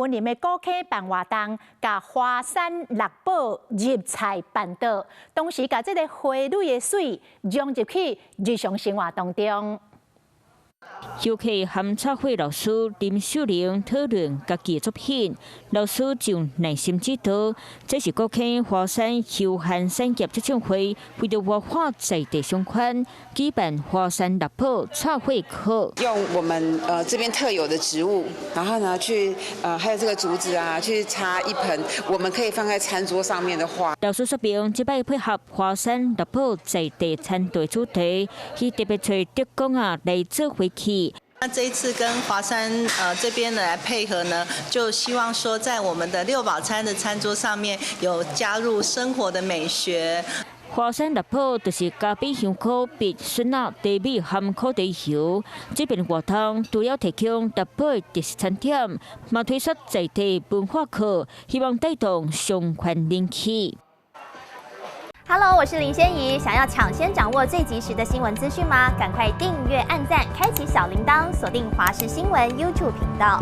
雲林的古坑辦活動，共華山六寶入菜辦桌，同時共這个花蕊的水融入去日常生活當中。遊客和插畫老師林秀玲討論家己的作品，老師就耐心指導。這是古坑華山休閒產業促進會為著活化在地商圈，舉辦華山六寶插畫課。用我們這邊特有的植物，然後呢去還有這個竹子啊，去插一盆我們可以放在餐桌上面的花。老師說明，這擺配合華山六寶在地餐桌主題，去特別揣竹工仔來做花器。那這一次跟華山這邊來配合呢，就希望說在我們的六寶餐的餐桌上面有加入生活的美學。華山六寶就是咖啡、香菇、白筍仔、茶米和苦茶油。這邊活動除了提供六寶特色餐點，嘛推出在地文化課，希望帶動商圈人氣。 Hello，我是林仙怡。想要搶先掌握最及時的新聞資訊嗎？趕快訂閱、按讚、開啟小鈴鐺，鎖定華視新聞 YouTube 頻道。